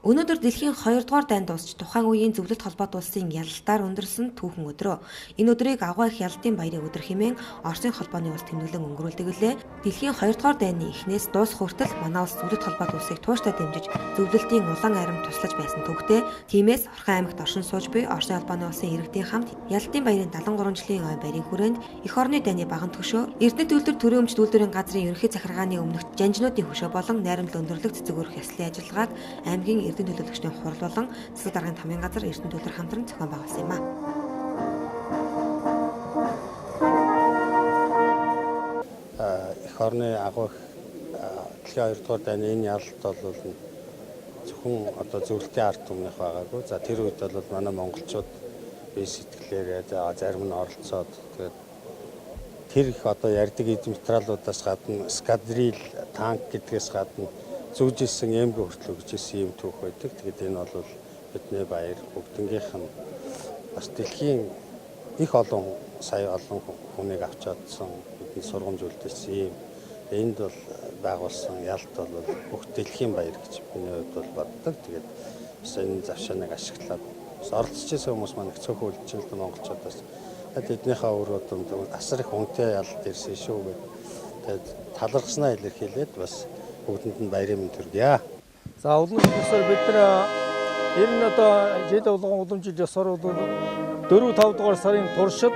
Өнөөдөр дэлхийн 2 дугаар дайн дуусч тухайн үеийн зөвлөлт холбоот улсын ялалтаар өндөрсөн түүхэн өдрөө. Энэ өдрийг аугаа их ялалтын баярын өдөр хэмээн Оросын холбооны улс тэмдэглэн өнгөрүүлдэг үлээ. Дэлхийн 2 дугаар дайны эхнээс дуусах хүртэл манай улс зөвлөлт холбоот улсыг тууштай дэмжиж зөвлөлтийн улаан арим туслаж байсан түүхтэй. Тиймээс Орхон аймагт оршин сууж буй Оросын холбооны улсын иргэдийн хамт ялалтын баярын 73 жилийн ой баярын хүрээнд эх орны дайны баган төгшөө Эрдэнэ төвлөр төрийн өмч үйлдвэрийн газрын ерөнхий захиргааны өмнөх жанжнуудын хөшөө болон найрамдал өндөрлөг цэцэг өрөх ёслолын ажиллагааг аймгийн Эрдэнэ төлөөлөгчдийн хурал болон засаг даргын тамийн газар Эрдэнэ төвлөр хамтран зохион байгуулсан юм а. Эх орны агуу дэлхийн 2 дугаар дайны энэ ялалт бол зөвхөн одоо зөвлөлтийн ард түмнийх байгаагүй. За тэр үед бол манай монголчууд бие сэтгэлээрээ зарим нь оролцоод тэгээд тэр их одоо ярьдаг эд материалуудаас гадна эскадрил танк гэдгээс гадна зүүж исэн эмгэ хүртэл өгч исэн юм түүх байдаг. Тэгээд энэ бол бидний баяр бүгднгийнх нь бас дэлхийн их олон сая олон хүнийг авч чадсан бидний сургамж үлдээсэн юм. Энд бол байгуулсан ялт бол бүх дэлхийн баяр гэж миний хувьд бол боддог. Тэгээд бас энэ завшааныг ашиглаад бас оролцож исэн хүмүүс маань их цөөхөн үлдчихэв л монголчуудаас. Тэднийхээ үр удамд асар их үнэтэй ялалт ирсэн шүү гэд. Тэгээд талархснаа илэрхийлээд бас бүгдэнд нь баярын мэнд хүргье. За уламжлал ёсоор бид нар ер нь одоо жил болгон уламжлал ёсоор бол 4 5 дугаар сарын туршид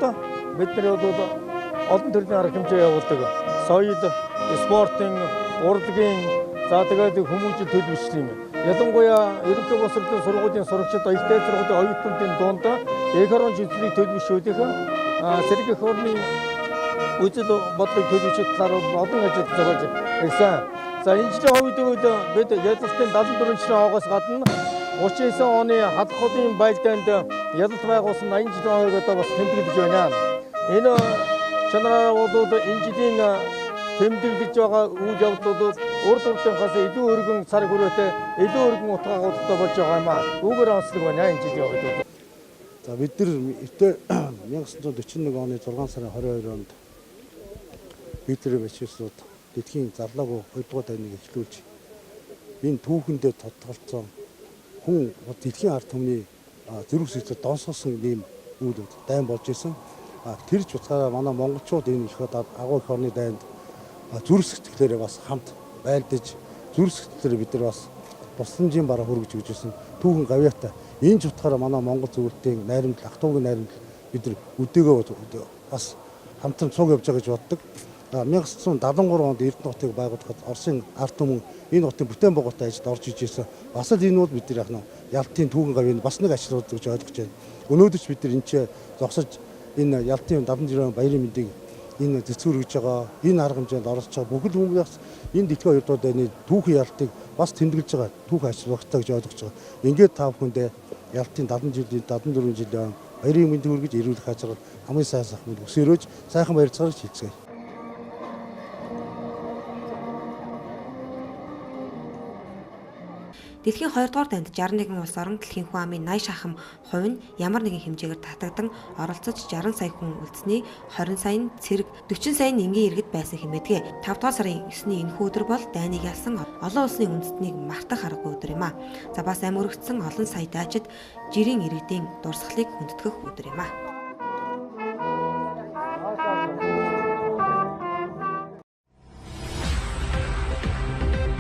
бид нар бол олон төрлийн арга хэмжээ явуулдаг. Соёл, спортын, урлагийн, за тэгээд хүмүүжил төлөвшлийн. Ялангуяа ерөнхий боловсролын сургуулийн сурагчид, их дээд сургуулийн оюутнуудын дунд эх орон жинснийг төлөвшүүлэх, сэрэг эх орны үзэл бодлыг төлөвшөх талаар олон ажил зохиож ирсэн. За энэ жилийн хувьд бид ялалтын 74 жилийн хоогоос гадна 39 оны Халах хотын байлдаанд ялалт байгуулсан 80 жилийн хоог одоо бас тэмдэглэж байна. Энэ чанараар бол энэ жилийн тэмдэглэж байгаа үйл явдал бол урд урдынхаас илүү өргөн цар хүрээтэй, илүү өргөн утга агуулгатай болж байгаа юм аа. Үүгээр онцлог байна энэ жилийн хувьд бол. За бид нар 1941 оны 6 сарын 22 онд Гитлер фашистууд дэлхийн зарлаагүй 2 дугаар дайныг эхлүүлж энэ түүхэндээ тодтолцсон хүн дэлхийн ард түмний зүрх сэтгэл донсгосон ийм үйл явдал дайн болж исэн. Тэр ч утгаараа манай монголчууд энэ их агуу эх орны дайнд зүрх сэтгэлээрээ бас хамт байлдаж зүрх сэтгэлээрээ бид нар бас тусламжийн бараа хүргэж өгч ирсэн түүхэн гавьяатай. Энэ ч утгаараа манай монгол зөвлөлтийн найрамдал, ах トゥугийн найрамдал бид нар өдөөгөө бас хамтран цуг явж байгаа гэж боддог. 1973 онд Эрдэнэ хотыг байгуулахад Оросын ард түмэн энэ хотын бүтээн байгуулалтын ажилд орж иж ирсэн. Бас л энэ бол бид нар яг нь ялтын түүхэн гавьяаны бас нэг ажил гэж ойлгож байна. Өнөөдөр ч бид нар энэ ч зогсож энэ ялтын 70 жилийн баярын мэндийг энэ цэцгэр өгж байгаа, энэ арга хэмжээнд оролцож байгаа бүхэл хүмүүс энэ дэлхийн 2 дугаар дайны түүхэн ялтыг бас тэмдэглэж байгаа түүхэн ажил багтаа гэж ойлгож байгаа. Ингээд та бүхэндээ ялтын 70 жилийн 74 жилийн баярын мэнд хүргэж эрүүл хажрал хамгийн сайн сайхан мэнд өсөрөөж сайхан баярцгаарч хэлцгээе. Дэлхийн 2 дугаар дайнд 61 улс орон дэлхийн хүн амын 80 шахам хувь нь ямар нэгэн хэмжээгээр татагдан оролцож 60 сая хүн үлдсэний 20 сая нь цэрэг, 40 сая нь энгийн иргэд байсан хэмээдгээ. 5 дугаар сарын 9-ний энэхүү өдөр бол дайныг ялсан олон улсын үндэстнийг мартах аргагүй өдөр юм а. За бас амь өргөцсөн олон сая дайчид жирийн иргэдийн дурсгалыг хүндэтгэх өдөр юм а.